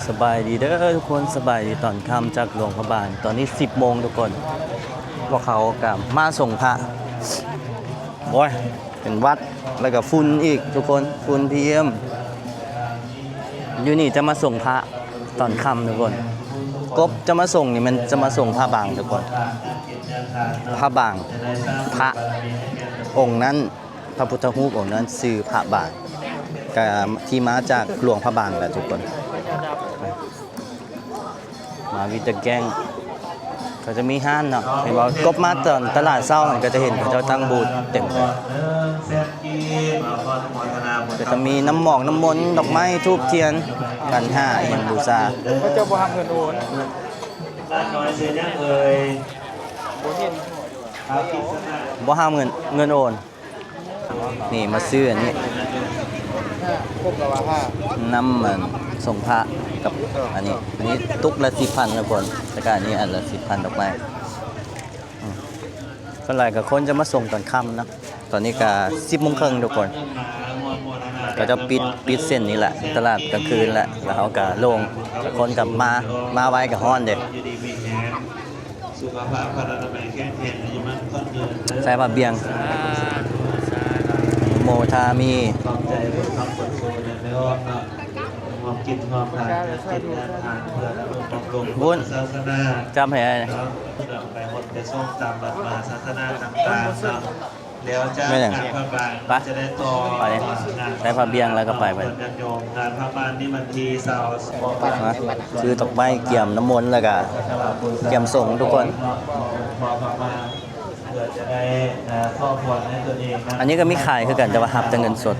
ສະບາຍດີເດີທຸກຄົນ, ສະບາຍດີຕອນຄ່ຳຈາກຫຼວງພະບາງ. ຕອນນີ້ສິບໂມງທຸກຄົນ, ພວກເຂົາກໍມາສົ່ງພະ. ໂອ້ຍ ເປັນຫວັດ ແລ້ວກໍຝຸ່ນອີກທຸກຄົນ, ຝຸ່ນ ພີເອັມ. ຢູ່ນີ້ຈະມາສົ່ງພະຕອນຄ່ຳທຸກຄົນ. ກົບຈະມາສົ່ງນີ້ແມ່ນຈະມາສົ່ງພະບາງທຸກຄົນ, ພະບາງ, ພະອົງນັ້ນ ພະພຸດທະຮູບອົງນັ້ນຊື່ພະບາງ, ກະທີ່ມາຈາກຫຼວງພະບາງແຫຼະທຸກຄົນ. ມາວິດເດີແກງ ເຂົາຈະມີຮ້ານເນາະ, ເຫັນບໍ່ ກົບມາຕອນຕະຫຼາດເຊົ້າຫັ້ນ ກໍຈະເຫັນເຂົາເຈົ້າຕັ້ງບູດເຕັມເລີຍ. ກໍຈະມີນ້ຳໝອກນ້ຳມົນ ດອກໄມ້ ທູບທຽນ ຂັນຫ້າ ອີ່ຫຍັງບູຊາ. ເຂົາເຈົ້າບໍ່ຮັບເງິນໂອນ. ບໍ່ຮັບເງິນ ເງິນໂອນ. ນີ້ມາຊື້ອັນນີ້ ນ້ຳມັນສົງພະກັບອັນນີ້, ອັນນີ້ຕຸກລະສິບພັນທຸກຄົນ, ແລ້ວກະອັນນີ້ອັນລະສິບພັນ ດອກໄມ້. ອືມ ສ່ວນຫຼາຍກະຄົນຈະມາສົ່ງຕອນຄ່ຳເນາະ. ຕອນນີ້ກະສິບໂມງເຄິ່ງທຸກຄົນ, ເຂົາເຈົ້າປິດ ປິດເສັ້ນນີ້ແຫຼະ, ຕະຫຼາດກາງຄືນແຫຼະ, ແລ້ວເຮົາກະໂລ່ງ, ຄົນກະມາ ມາໄວກະຮ້ອນເດ້. ສຸຂະພາບພະລານາໄມແຂງແຮງ ອາຍຸໝັ້ນຂວັນຍືນເດີ. ໃສ່ຜ້າບ່ຽງ ສາທຸ ສາທຸ ໂມທາມິ ຂອບໃຈເບິ່ງຄຳຄົນໂຊນແລ້ວເນາະ, ຮ່ວມກິນຮ່ວມທານ ເພື່ອເປັນແນວທາງເພື່ອລະດົມບຳລຸງພຸດທະສາສະໜາ ຈັບໃຫ້ອ້າຍ ເນາະ, ໄປຫົດໄປສົ່ງຕາມວັດວາສາສະໜາຕ່າງໆເນາະ. ແລ້ວຈາກນັ້ນພະບາງຈະໄດ້ຕໍ່ ໄປ ໄປພະບຽງແລ້ວກໍໄປ ໄປ ຍາດໂຍມງານພະບາງນີ້ວັນທີຊາວ ມາ ຊື້ດອກໄມ້ກຽມນ້ຳມົນ ແລ້ວກໍກຽມສົງທຸກຄົນ. ອັນນີ້ກໍມີຂາຍຄືກັນ ແຕ່ວ່າຮັບແຕ່ເງິນສົດ.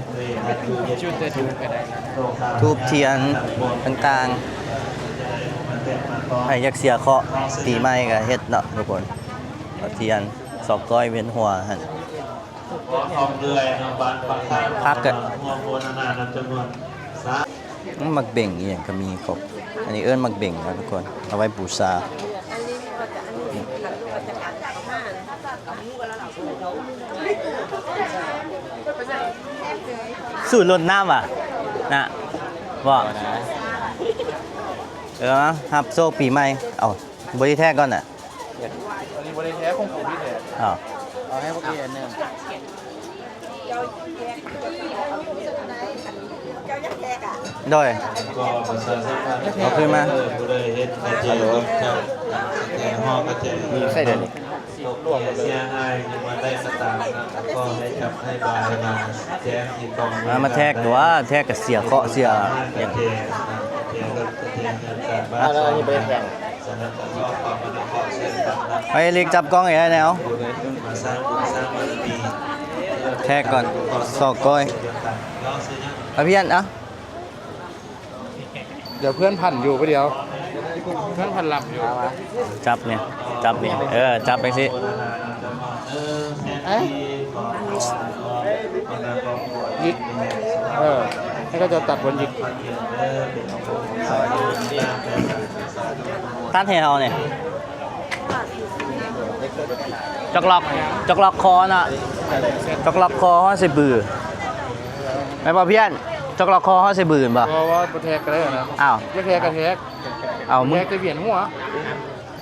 ທູບທຽນຕ່າງໆ ໃຜຢາກເສຍເຄາະປີໃໝ່ກໍເຮັດເນາະທຸກຄົນ. ທຽນ ຊອກກ້ອຍວຽນຫົວຫັ້ນ. ຜັກກະ ໝາກເບັງອີ່ຫຍັງກໍມີຄົບ. ອັນນີ້ເອີ້ນໝາກເບັງນະທຸກຄົນ, ເອົາໄວ້ບູຊາ. ສູດລົດນ້ຳຫວາ ນະ ບໍ່? ເອີ ຮັບໂຊກປີໃໝ່. ເອົາ ບໍ່ໄດ້ແທກກ່ອນນະ. ອັນນີ້ບໍ່ໄດ້ແທກ ຂອງກູມີແທກ. ອ້າວ ເອົາໃຫ້ພວກອີກອັນໜຶ່ງ. ໂດຍ ເອົາຄືນມາ. ໃສ່ເດີຍວນີ້ ລວມເລີຍ. ມາ ມາແທກຕົວະ ແທກກະເສຍເຄາະເສຍຫຍັງ. ອັນນີ້ບໍ່ໄດ້ແທກ. ໄປ ເລັກ ຈັບກ້ອງໃຫ້ແດ່. ແທກກ່ອນ ຊອກກ້ອຍ ອາພຽນ ເອົາ. ດຽວເພື່ອນພັນຢູ່ ໄປດຽວ ເພື່ອນພັນຫຼັບຢູ່. ຈັບນີ້ ຈັບນີ້ ເອີ ຈັບຈັ່ງຊີ້. ເອີ ຍິກ ເອີ ໃຫ້ເຂົາເຈົ້າຕັດບົນຍິກ. ຕັດໃຫ້ເຮົານີ້ ຈອກລັອກ ຈອກລັອກຄໍເນາະ, ຈອກລັອກຄໍເຮົາໃສ່ບື ແມ່ນບໍ່ພຽນ? ຈອກລັອກຄໍເຮົາໃສ່ບືແມ່ນບໍ່? ບໍ່ ບໍ່ແທກກໍໄດ້ນະ. ອ້າວ ຢາກແທກກໍແທກ. ເອົາ ມຶງ ແທກແຕ່ວຽນຫົວ.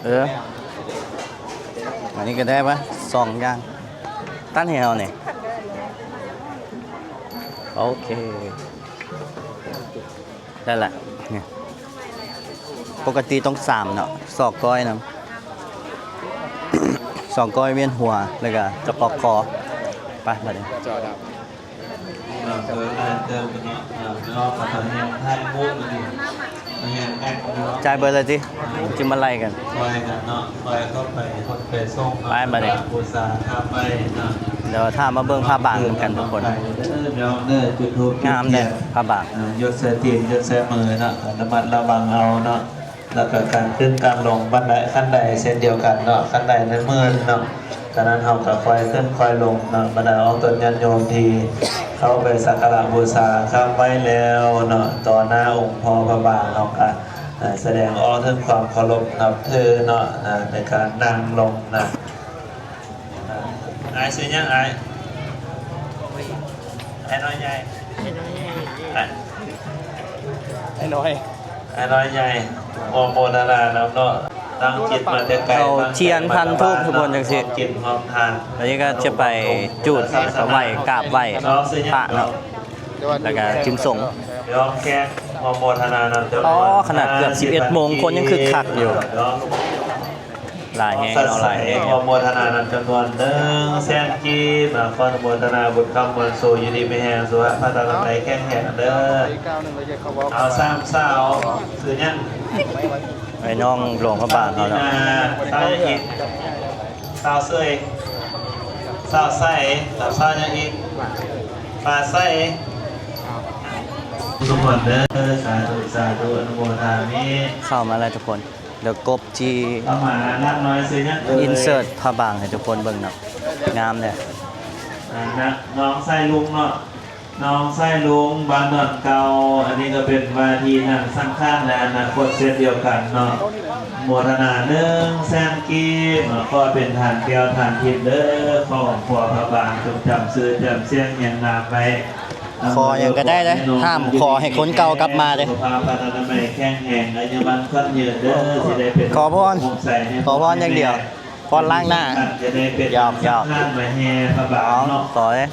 ເອີ ອັນນີ້ກໍໄດ້ປະ ສອງຢ່າງ ຕັດໃຫ້ເຮົານີ້. ໂອເຄ ໄດ້ລະ ນີ້ ປົກກະຕິຕ້ອງສາມເນາະ, ຊອກກ້ອຍນຳ ຊອກກ້ອຍ ວຽນຫົວ ແລ້ວກໍຈະປອກຄໍ. ໄປ ບາດນີ້. ຈ່າຍເບີດເລີຍຕິ ຈຶ່ງມາໄລ່ກັນ. ໄປ ບາດນີ້ ດຽວຖ້າມາເບິ່ງພະບາງນຳກັນທຸກຄົນ. ງາມເດ້ພະບາງ. ຍົດໃສ່ຕີນ ຍົດໃສ່ມືເນາະ, ລະມັດລະວັງເອົາເນາະ. ແລ້ວກໍການຂຶ້ນການລົງບັນໄດ ຂັ້ນໄດເຊັ່ນດຽວກັນເນາະ, ຂັ້ນໄດໃນໝື່ນເນາະ. ສະນັ້ນເຮົາກໍຄ່ອຍຂຶ້ນຄ່ອຍລົງເນາະ. ບັນດາອອກຕົນຍາດໂຍມທີ່ເຂົ້າໄປສັກກາລະບູຊາຄ້າງໄຫວ້ແລ້ວເນາະ ຕໍ່ໜ້າອົງພໍ່ພະບາງ, ເຮົາກໍສະແດງອອກເຖິງຄວາມເຄົາລົບນັບຖືເນາະ ໃນການນັ່ງລົງນະ. ອ້າຍຊື່ຫຍັງອ້າຍ? ອ້າຍນ້ອຍໃຫຍ່? ອ້າຍນ້ອຍໃຫຍ່. ອ້າຍ ອ້າຍນ້ອຍ. ນ້ອຍໃຫຍ່ ອະນຸໂມທະນານຳເນາະ ຕັ້ງຈິດມາແຕ່ໄກ ເອົາທຽນພັນທູບທຸກຄົນຈັ່ງຊີ້ ຮວມກິນຮວມທານ ອັນນີ້ກໍຈະໄປຈູດ ແລ້ວກໍໄຫວ້ ກາບໄຫວ້ພະເນາະ ແລ້ວກໍຈຶ່ງສົງ ຍອມແຂກ ອະນຸໂມທະນານຳເຈົ້າ ອໍ ຂະໜາດເກືອບສິບເອັດໂມງ ຄົນຍັງຄຶກຄັກຢູ່. ຫຼາຍແຮງເນາະ ຫຼາຍແຮງ ຂໍອະນຸໂມທະນານຳຈຳນວນໜຶ່ງແສນກີບ ຂໍອະນຸໂມທະນາບຸນຄຳບຸນຊູ ຢູ່ດີມີແຮງ ສຸຂະພາບລະໄມແຂງແຮງເດີ. ເອົາ ສາມສາວ ຊື່ຫຍັງ? ໄອ້ນ້ອງຫຼວງພະບາງເຮົາເນາະ ສາວຫຍັງອີກ? ສາວເສີຍ ສາວໃສ ກັບສາວຫຍັງອີກ? ຟ້າໃສ ທຸກຄົນເດີ ສາທຸ ສາທຸ ອະນຸໂມທາມິ ເຂົ້າມາແລ້ວທຸກຄົນ. ດຽວກົບທີ່ ເຂົ້າມາ ນັກນ້ອຍຊື່ຫຍັງເອີຍ? ອິນເສີດພະບາງໃຫ້ທຸກຄົນເບິ່ງເນາະ ງາມແທ້ ອ່າ ນະ ນ້ອງຊາຍລຸງເນາະ ນ້ອງຊາຍລຸງ ບ້ານດອນເກົ່າ ອັນນີ້ກໍເປັນວ່າທີ່ນາງສັງຂານໃນອະນາຄົດເຊັ່ນດຽວກັນເນາະ ໂມທະນາໜຶ່ງແສນກີບ ຂໍເປັນທານແກ້ວທານທິບເດີ ຄອບຄົວພະບາງ ຈົ່ງຈຳຊື່ຈຳສຽງຮຽງນາມໄວ້. ຂໍຫຍັງກໍໄດ້ເດ້ ຫ້າມຂໍໃຫ້ຄົນເກົ່າກັບມາເດ້ ສຸຂະພາບອະນາໄມແຂງແຮງ ອາຍຸໝັ້ນຂວັນຍືນເດີ ຊິໄດ້ເປັນ ຂໍພອນ ຂໍພອນຢ່າງດຽວ ພອນລ້າງໜ້າ ຢອກໆ ມາແຫ່ພະບາງເນາະ ຂໍເດ້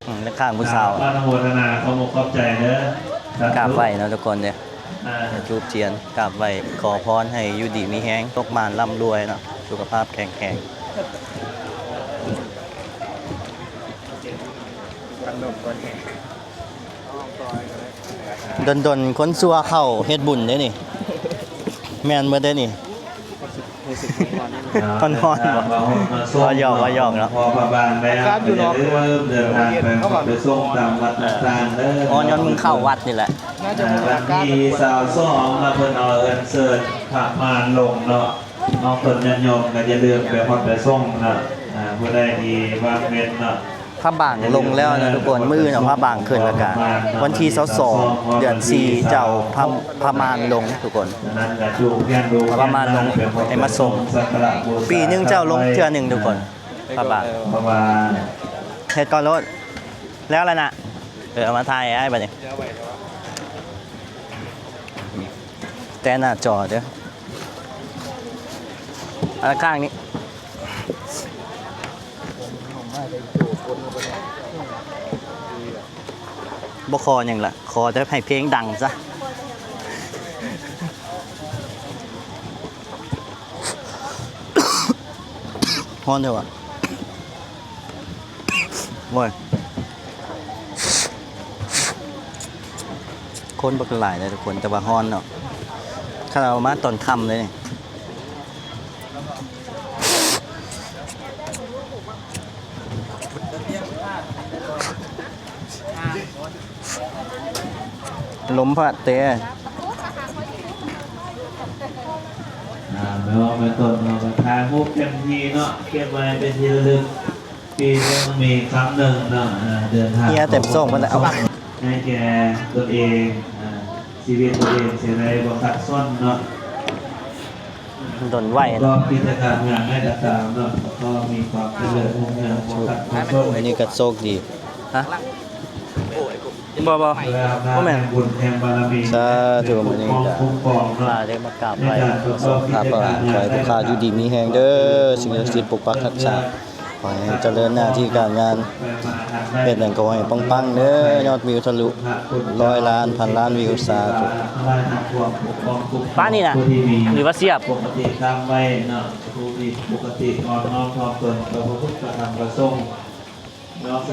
ອືມ ຂ້າງຜູ້ສາວ ອະນຸໂມທະນາ ຂອບອົກຂອບໃຈເດີ ກາບໄຫວ້ເນາະທຸກຄົນເດ້ ອ່າ ທູບທຽນ ກາບໄຫວ້ ຂໍພອນໃຫ້ຢູ່ດີມີແຮງ ໂຊກໝານລ່ຳລວຍເນາະ ສຸຂະພາບແຂງແຮງ. ດົນໆ ຄົນຊົ່ວເຂົ້າເຮັດບຸນເດ້ນີ້ ແມ່ນເບິດເດ້ນີ້ ຮ້ອນໆ ບໍ່ ເວົ້າຫຍອກ ເວົ້າຫຍອກເນາະ ອາກາດຢູ່ນອກ ເດີນທາງໄປ ໄປສົ່ງຕາມວັດຕ່າງໆເດີ ຮ້ອນຍ້ອນມຶງເຂົ້າວັດນີ້ແຫຼະ ອ່າ ວັນທີຊາວສອງເນາະ ເພິ່ນເອົາອັນເຊີນພະມານລົງເນາະ ນ້ອງເພິ່ນຍາດໂຍມກໍຢ່າລືມໄປຮອດໄປສົ່ງເນາະ ອ່າ ຜູ້ໃດທີ່ວ່າງເວັນເນາະ ພະບາງລົງແລ້ວນະທຸກຄົນ ມື້ອື່ນເອົາພະບາງຂຶ້ນ ແລ້ວກະວັນທີຊາວສອງ ເດືອນສີ່ ຈະເອົາພະ ພະມານລົງທຸກຄົນ ພະມານລົງໃຫ້ມາສົ່ງ ປີໜຶ່ງຈະເອົາລົງເທື່ອໜຶ່ງທຸກຄົນ ພະບາງ ເຮັດກ່ອນໂລດ ແລ້ວລະນະ ເອີ ເອົາມາຖ່າຍໃຫ້ອ້າຍບັດນີ້ ແຕ່ໜ້າຈໍເດີ ອັນຂ້າງນີ້ ບໍ່ຂໍຫຍັງລະ ຂໍແຕ່ໃຫ້ເພງດັງຊະ ຮ້ອນແທ້ຫວາ. ໂອ້ຍ ຄົນບັກຫຼາຍເດ້ທຸກຄົນ ແຕ່ວ່າຮ້ອນເນາະ ຂະໜາດວ່າມາຕອນຄ່ຳເລີຍນີ້ ລົມພັດແຕ່ ອ່າ ແມ່ນບໍ່ ແມ່ນຕົ້ນເນາະ ກໍຖ່າຍຮູບເຕັມທີ່ເນາະ ເກັບໄວ້ເປັນທີ່ລະລຶກ ປີໜຶ່ງມີຄັ້ງໜຶ່ງເນາະ ອ່າ ເດີນທາງ ເຮຍເຕັມໂສ້ງໝົດແລ້ວ ໃຫ້ແກ່ຕົນເອງ ອ່າ ຊີວິດຕົນເອງຊິໄດ້ບໍ່ຂັດສົນເນາະ ດົນໄຫວ ປະກອບກິດຈະການງານໃດກໍຕາມເນາະ ກໍມີຄວາມຈະເລີນຮຸ່ງເຮືອງບໍ່ຂັດບໍ່ສົນ ມື້ນີ້ກໍໂຊກດີ ຮະ ບໍ່ ບໍ່ ບໍ່ແມ່ນ ສາທຸ ມື້ນີ້ກໍ ຂ້າໄດ້ມາກາບໄຫວ້ ຂອໃຫ້ພວກຂ້າຢູ່ດີມີແຮງເດີ ສິ່ງສັກສິດປົກປັກຮັກສາ ຂໍໃຫ້ຈະເລີນໜ້າທີ່ການງານ ເຮັດຫຍັງກໍໃຫ້ປັງໆເດີ ຍອດວິວທະລຸຮ້ອຍລ້ານ ພັນລ້ານວິວ ສາທຸ ປານນີ້ນະ ຫຼືວ່າສຽບ ປົກກະຕິຕາມໄວ້ເນາະ ຜູ້ທີ່ປົກກະຕິອ່ອນນ້ອມຖ່ອມຕົນຕໍ່ພະພຸດ ພະທຳ ພະສົງ ເນາະ ໄປ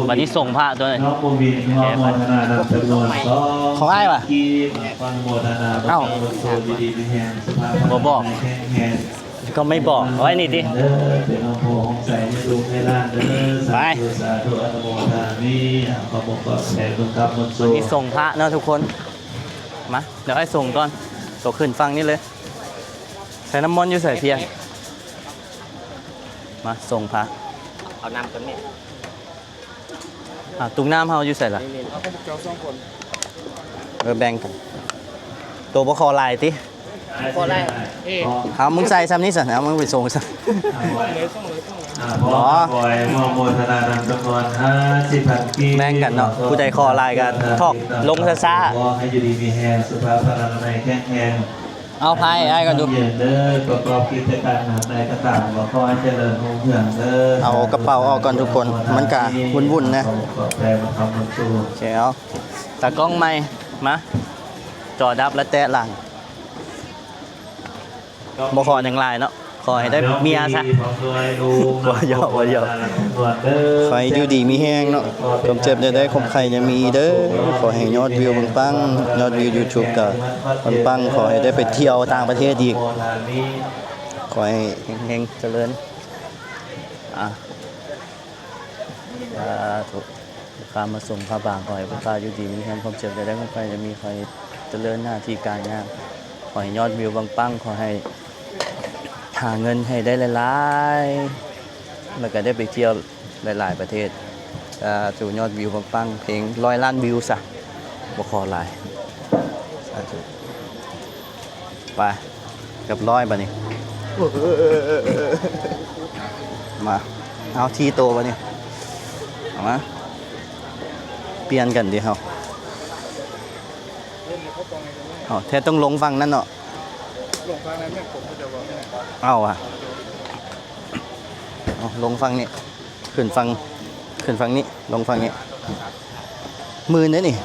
ບັດນີ້ສົ່ງພະຕົວນີ້ ນ້ອງບໍ່ມີ ອະນຸໂມທະນານຳຈຳນວນສອງ ຂອງອ້າຍຫວາ ກີບ ອະນຸໂມທະນາ ເອົ້າ ຢູ່ດີມີແຮງ ສຸຂະພາບ ບໍ່ບອກ ແຂງແຮງ ກໍໄມ່ບອກ ເອົາໄວ້ນີ້ຕິ ເດີ ເປັນອົງໂພອົງໄຊໃຫ້ລູກໃຫ້ຫຼານເດີ ສາທຸ ສາທຸ ອະນຸໂມທາມິ ຂອບອົກຂອບໃຈເບິ່ງກັບໝົດໂຊ ນີ້ສົ່ງພະເນາະທຸກຄົນ ມາ ດຽວອ້າຍສົ່ງກ່ອນ ໂຕຂຶ້ນຝັ່ງນີ້ເລີຍ ໃສ່ນ້ຳມົນຢູ່ໃສເພຍ ມາ ສົ່ງພະ ເອົານ້ຳກ່ອນແມ່ ອ່າ ຕຸກນ້ຳເຮົາຢູ່ໃສລະ? ເອີ ແບ່ງກັນ ໂຕບໍ່ຂໍຫຼາຍຕິ? ຂໍຫຼາຍ ເອີ ເອົາ ມຶງໃສ່ຊ່ຳນີ້ຊັ້ນ ເອົາ ມຶງໄປສົ່ງຊັ້ນ ອ່າ ຂໍ ຂໍໃຫ້ມອບໂມທະນານຳຈຳນວນຫ້າສິບພັນກີບ ແບ່ງກັນເນາະ ຜູ້ໃດຂໍຫຼາຍກໍຖອກລົງຊ້າໆ ຂໍໃຫ້ຢູ່ດີມີແຮງ ສຸຂະພາບພະລານາໄມແຂງແຮງ ເອົາພາຍອ້າຍກ່ອນດູ ເດີ ປະກອບກິດຈະການງານໃດກໍຕາມ ກໍຂໍໃຫ້ຈະເລີນຮຸ່ງເຮືອງເດີ ເອົາກະເປົາອອກກ່ອນທຸກຄົນ ມັນກະວຸ່ນໆນະ ຂອບໃຈມາຄຳບຸນຊູ ໂອເຄ ເອົາ ຕາກ້ອງໃໝ່ ມາ ຈໍດັບແລ້ວແຕະຫຼັງ ບໍ່ຂໍຫຍັງຫຼາຍເນາະ ຂໍໃຫ້ໄດ້ເມຍຊະ ບໍ່ຢອກ ບໍ່ຢອກ ຂໍໃຫ້ຢູ່ດີມີແຮງເນາະ ຄວາມເຈັບຢ່າໄດ້ ຄວາມໄຂ້ຢ່າມີເດີ ຂໍໃຫ້ຍອດວິວປັງໆ ຍອດວິວຢູທູບກໍປັງໆ ຂໍໃຫ້ໄດ້ໄປທ່ຽວຕ່າງປະເທດອີກ ຂໍໃຫ້ເຮັງໆ ຈະເລີນ ອ່າ ສາທຸ ພາມາສົ່ງພາບາງ ຂໍໃຫ້ພວກຂ້າຢູ່ດີມີແຮງ ຄວາມເຈັບຢ່າໄດ້ ຄວາມໄຂ້ຢ່າມີ ຂໍໃຫ້ຈະເລີນໜ້າທີ່ການງານ ຂໍໃຫ້ຍອດວິວປັງໆ ຂໍໃຫ້ຫາເງິນໃຫ້ໄດ້ຫຼາຍໆ ແລ້ວກໍໄດ້ໄປທ່ຽວຫຼາຍໆປະເທດ ສາທຸ ຍອດວິວປັງໆ ເພງຮ້ອຍລ້ານວິວຊະ ບໍ່ຂໍຫຼາຍ ສາທຸ. ໄປ ເກືອບຮ້ອຍບາດນີ້ ມາ ເອົາ ສີ່ໂຕບາດນີ້ ເອົາມາ ປ່ຽນກັນຕິເຮົາ ເອົາ ແທ້ຕ້ອງລົງຝັ່ງນັ້ນເນາະ ລົງຝັ່ງນັ້ນແມ່ນຜົມກໍຈະວ່າ ເອົາວ່າ ເອົາ ລົງຝັ່ງນີ້ ຂຶ້ນຝັ່ງ ຂຶ້ນຝັ່ງນີ້ ລົງຝັ່ງນີ້ ໝື່ນເດ້ນີ້. ນີ້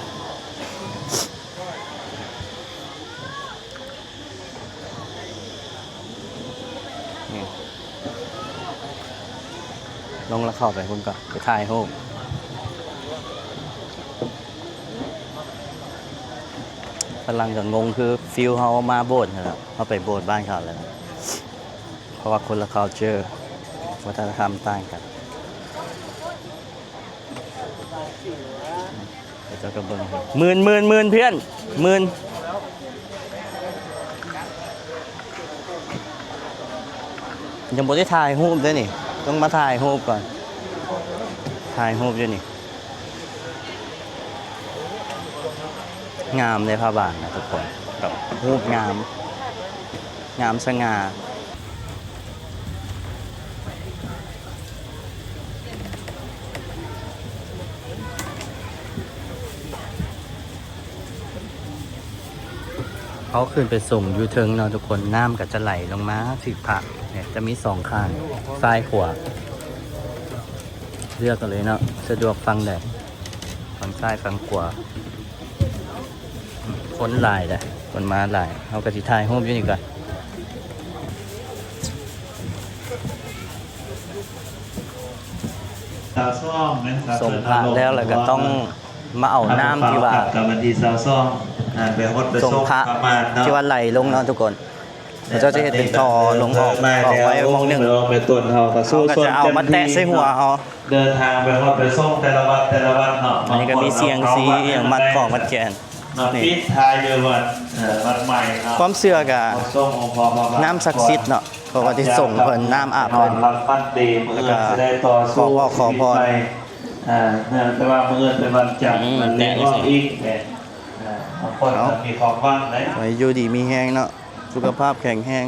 ລົງແລ້ວເຂົ້າໄປພຸ້ນກ່ອນ ໄປຖ່າຍຮູບ ຝຣັ່ງກໍງົງ ຄືຟີລເຮົາມາໂບດຫັ້ນແຫຼະ ເຮົາໄປໂບດບ້ານເຂົາແລ້ວ ເພາະວ່າຄົນລະ culture ວັດທະນະທຳຕ່າງກັນ. ເຈົ້າກໍເບິ່ງ ໝື່ນ ໝື່ນ ໝື່ນ ເພື່ອນ ໝື່ນ ຍັງບໍ່ໄດ້ຖ່າຍຮູບເດ້ນີ້ ຕ້ອງມາຖ່າຍຮູບກ່ອນ ຖ່າຍຮູບຢູ່ນີ້ ງາມເດ້ພະບາງນະທຸກຄົນ ແບບຮູບງາມ ງາມສະຫງ່າ. ເຮົາຂຶ້ນໄປສົ່ງຢູ່ເທິງເນາະທຸກຄົນ ນ້ຳກໍຈະໄຫຼລົງມາຖືກພະ ເນຍ ຈະມີສອງຂ້າງ ຊ້າຍຂວາ ເລືອກເອົາເລີຍເນາະ ສະດວກຝັ່ງໃດ ຝັ່ງຊ້າຍ ຝັ່ງຂວາ. ຄົນຫຼາຍເດ້ ຄົນມາຫຼາຍ ເຮົາກໍຊິຖ່າຍຮູບຢູ່ນີ້ກ່ອນ ສອງເນາະ ສົງພະແລ້ວ ແລ້ວກໍຕ້ອງມາເອົານ້ຳທີ່ວ່າ ວັນທີຊາວສອງ ອ່າ ໄປຮອດໄປ ສົງພະ ທີ່ວ່າໄຫຼລົງເນາະທຸກຄົນ ເຂົາເຈົ້າຈະເຮັດເປັນທໍ່ລົງອອກ ອອກໄວ້ໝ່ອງໜຶ່ງ ແມ່ຕົນເຮົາກໍ ເຮົາກໍຈະເອົາມາແຕະໃສ່ຫົວເຮົາ ເດີນທາງໄປຮອດໄປສົ່ງແຕ່ລະວັດ ແຕ່ລະວັດເນາະ ອັນນີ້ກໍມີສຽງຊີອີ່ຫຍັງ ມັດຂອງມັດແຂນ ນີ້ ປິດທ້າຍດ້ວຍວັດ ເອີ ວັດໃໝ່ເນາະ ຄວາມເຊື່ອກໍ ສົງພະ ນ້ຳສັກສິດເນາະ ເພາະວ່າທີ່ສົງເພິ່ນ ນ້ຳອາບເພິ່ນ ແລ້ວກໍ ຂໍພອນ ຂໍພອນ ເອີ ແຕ່ວ່າມື້ອື່ນເປັນວັນຈັນ ອືມ ມັນເລີຍອອກອີກ ເອີ ບາງຄົນກໍມີຄວາມຫວັງໄດ໋ ຂໍໃຫ້ຢູ່ດີມີແຮງເນາະ ສຸຂະພາບແຂງແຮງ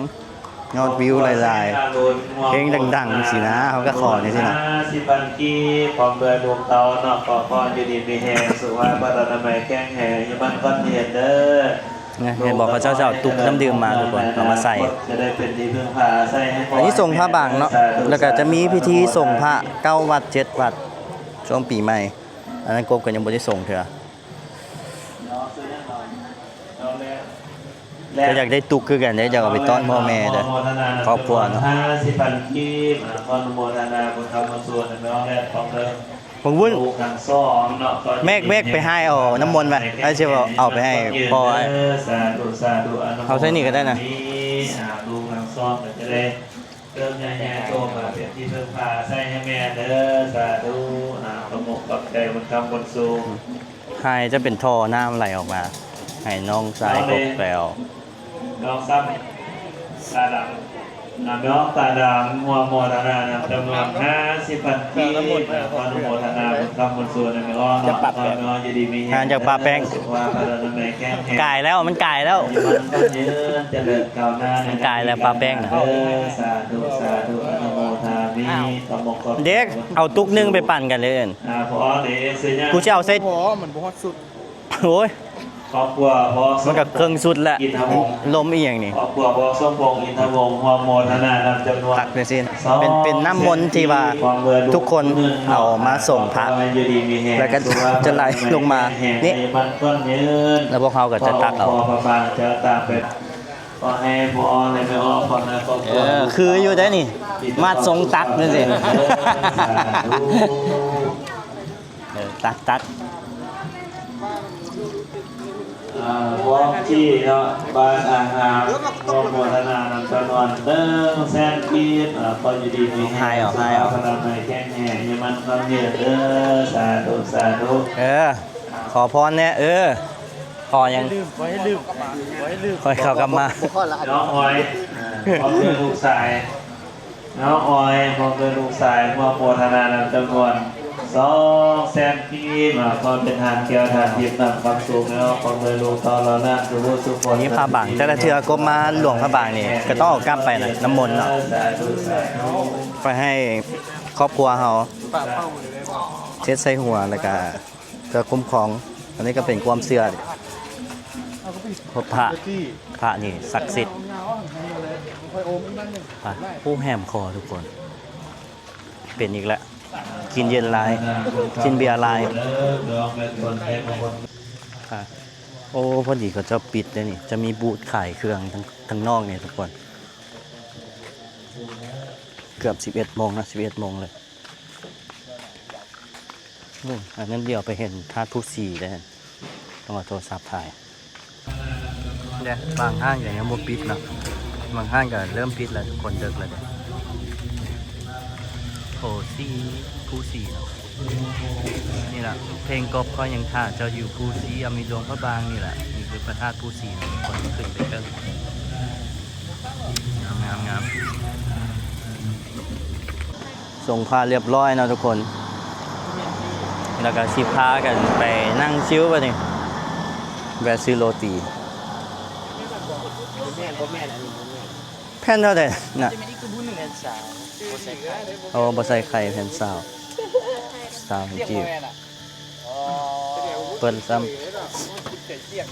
ຍອດວິວຫຼາຍໆ ເພງດັງໆ ຊີ້ນະ ເຮົາກໍຂໍນີ້ຊີ້ນະ ຫ້າສິບພັນກີບ ພ້ອມດ້ວຍລູກເຕົ້າເນາະ ຂໍພອນຢູ່ດີມີແຮງ ສຸຂະພາບພະລານາໄມແຂງແຮງ ອາຍຸໝັ້ນຂວັນຍືນເດີ ເຫັນບໍ່ ເຂົາເຈົ້າຈະເອົາຕຸກນ້ຳດື່ມມາທຸກຄົນ ເອົາມາໃສ່ ຈະໄດ້ເປັນທີ່ເພິ່ງພາອາໄສໃຫ້ພໍ່ ອັນນີ້ສົງພະບາງເນາະ ແລ້ວກໍຈະມີພິທີສົງພະເກົ້າວັດເຈັດວັດ ຊ່ວງປີໃໝ່ ອັນນັ້ນກົບກໍຍັງບໍ່ໄດ້ສົງເທື່ອ. ກໍຢາກໄດ້ຕຸກຄືກັນເດ້ ຢາກເອົາໄປຕ້ອນພໍ່ແມ່ເດີ ຄອບຄົວເນາະ ຫ້າສິບພັນກີບ ອາ ຂໍອະນຸໂມທະນາບຸນທຳບຸນສ່ວນນຳນ້ອງແລະພ້ອມເດີ ບັກວຸ້ນ ລູກທັງສອງເນາະ ແມັກໆ ໄປໃຫ້ເອົານ້ຳມົນໄປ ໃຫ້ຊິເອົາໄປໃຫ້ພໍ່ອ້າຍ ສາທຸ ສາທຸ ອະນຸໂມທະນາ ເອົາໃສ່ນີ້ກໍໄດ້ນະ ອາ ລູກທັງສອງກໍຈະໄດ້ ເຕີບໃຫຍ່ໂຕມາເປັນທີ່ເພິ່ງພາອາໄສໃຫ້ແມ່ເດີ ສາທຸ ອາ ຂອບອົກຂອບໃຈບຸນຄຳບຸນສູງ ໃຫ້ຈະເປັນທໍ່ນ້ຳໄຫຼອອກມາ ໃຫ້ນ້ອງຊາຍກົກແປວ ນ້ອງຊ້ຳຕາດຳ ອາ ນ້ອງຕາດຳ ຮ່ວມໂມທະນານຳຈຳນວນຫ້າສິບພັນກີບ ອາ ຂໍອະນຸໂມທະນາບຸນຄຳບຸນສູງນຳແມ່ອອກເນາະ ຂໍໃຫ້ແມ່ອອກຢູ່ດີມີແຮງ ຫ່າງຈາກປາແປ້ງ ສຸຂະພາບພະລານາໄມແຂງແຮງ ກາຍແລ້ວ ມັນກາຍແລ້ວ ອາຍຸໝັ້ນຂວັນຍືນ ຈະເລີນກ້າວໜ້າ ມັນກາຍແລ້ວປາແປ້ງນະ ເດີ ສາທຸ ສາທຸ ອະນຸໂມທາມິ ເດັກ ເອົາຕຸກໜຶ່ງໄປປັ່ນກັນເລີຍເອີ້ນ. ອ່າ ພໍເດ້ ເສຍຍາ ກູຊິເອົາໃສ່ ພໍ ມັນບໍ່ຮອດສຸດ. ໂອ້ຍ ຄອບຄົວພໍ ມັນກໍເຄິ່ງສຸດແຫຼະ. ລົມອີ່ຫຍັງນີ້ ຄອບຄົວພໍສົມພົງ ອິນທະວົງ ຮ່ວມໂມທະນານຳຈຳນວນ ຕັກຈັ່ງຊີ້ ເປັນ ເປັນນ້ຳມົນທີ່ວ່າທຸກຄົນເອົາມາສົງພະ ແລ້ວກໍຈະໄຫຼລົງມານີ້ ແລ້ວພວກເຮົາກໍຈະຕັກເອົາ. ຂໍໃຫ້ພໍ່ແລະແມ່ອອກ ຂອງໃນຄອບຄົວ ເອີ ຄືຢູ່ເດ້ນີ້ ມາດຊົງຕັກຈັ່ງຊີ້ ເອີ ຕັກ ຕັກ ອ່າ ພວກທີ່ເນາະ ບ້ານອາຫານ ຂໍໂມທະນານຳຈຳນວນໜຶ່ງແສນກີບ ອ່າ ຂໍຢູ່ດີມີແຮງ ສຸຂະພາບອະນາໄມແຂງແຮງ ອາຍຸໝັ້ນຂວັນຍືນເດີ ສາທຸ ສາທຸ ເອີ ຂໍພອນແດ່ ເອີ ຂໍຫຍັງ? ຂໍໃຫ້ລືມ ຂໍໃຫ້ລືມ ຂໍໃຫ້ລືມ ຂໍໃຫ້ເຂົາກັບມາ ນ້ອງອອຍ ອ່າ ພ້ອມດ້ວຍລູກຊາຍ ນ້ອງອອຍ ພ້ອມດ້ວຍລູກຊາຍ ຮ່ວມໂມທະນານຳຈຳນວນສອງແສນກີບ ມາຂໍເປັນທານແກ້ວທານທິບນຳຄວາມສຸກເນາະ ພ້ອມດ້ວຍລູກເຕົ້າເຫຼົ່ານານສູ່ຜູ້ສູ່ຄົນ ມີພະບັງ ແຕ່ລະເທື່ອກົບມາຫຼວງພະບາງນີ້ ກໍຕ້ອງເອົາກັບໄປນະ ນ້ຳມົນເນາະ ໄປໃຫ້ຄອບຄົວເຮົາ ເຮັດໃສ່ຫົວ ແລ້ວກະ ເພື່ອຄຸ້ມຄອງ ອັນນີ້ກໍເປັນຄວາມເຊື່ອ ເພາະພະ ພະນີ້ສັກສິດ ພະ ໂອ້ ແຫມຄໍທຸກຄົນ ເປັນອີກແລ້ວ ກິນເຢັນຫຼາຍ ກິນເບຍຫຼາຍ ພະ ໂອ້ ພໍດີເຂົາເຈົ້າປິດເດ້ນີ້ ຈະມີບູດຂາຍເຄື່ອງທາງ ທາງນອກນີ້ທຸກຄົນ ເກືອບສິບເອັດໂມງນະ ສິບເອັດໂມງເລີຍ. ໂອ້ ອັນນັ້ນດຽວໄປເຫັນທາດພູສີເດ້ ຕ້ອງເອົາໂທລະສັບຖ່າຍເດ້. ບາງຮ້ານກໍຍັງບໍ່ປິດເນາະ ບາງຮ້ານກໍເລີ່ມປິດແລ້ວ ທຸກຄົນ ເດິກແລ້ວເດ້. ໂອ້ ສີ ພູສີເນາະ ນີ້ລະ ເພງກົບຂ້ອຍຍັງຖ້າເຈົ້າຢູ່ພູສີ ອາ ມີຫຼວງພະບາງນີ້ລະ ນີ້ຄືພະທາດພູສີເນາະ ທຸກຄົນ ຂຶ້ນໄປເທິງ ງາມໆໆ. ສົ່ງພະລຽບຮ້ອຍເນາະທຸກຄົນ ແລ້ວກໍຊິພາກັນໄປນັ່ງຊິວບາດນີ້ ແວະຊື້ໂລຕີ ບໍ່ແມ່ນ ບໍ່ແມ່ນ ອັນນີ້ບໍ່ແມ່ນ ແຜ່ນເທົ່າໃດນະ? ແຜ່ນຊາວ ບໍ່ໃສ່ໄຂ່ ໂອ້ ບໍ່ໃສ່ໄຂ່ ແຜ່ນຊາວ ຊາວກີບ ເປີດຊ້ຳ ເອົ້າ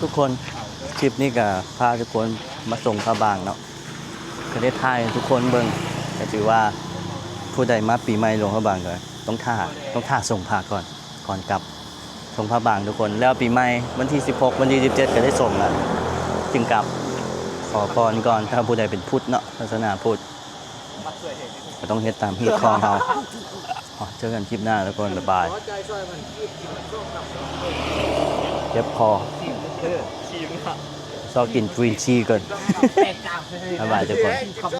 ທຸກຄົນ ຄລິບນີ້ກໍພາທຸກຄົນມາສົ່ງພະບາງເນາະ ກໍໄດ້ຖ່າຍໃຫ້ທຸກຄົນເບິ່ງ ກໍຖືວ່າຜູ້ໃດມາປີໃໝ່ຫຼວງພະບາງກໍຕ້ອງຖ້າ ຕ້ອງຖ້າສົ່ງພະກ່ອນ ກ່ອນກັບ ສົ່ງພະບາງທຸກຄົນ ແລ້ວປີໃໝ່ວັນທີສິບຫົກ ວັນທີສິບເຈັດ ກໍໄດ້ສົ່ງລະ ຈຶ່ງກັບ ຂໍພອນກ່ອນ ຖ້າຜູ້ໃດເປັນພຸດເນາະ ສາສະໜາພຸດ ກໍຕ້ອງເຮັດຕາມຮີດຄອງເຮົາ. ເຈີກັນຄລິບໜ້າທຸກຄົນ ບາຍບາຍ ເຈັບຄໍ ຊອກກິນກຣີນທີກ່ອນ ບາຍບາຍທຸກຄົນ.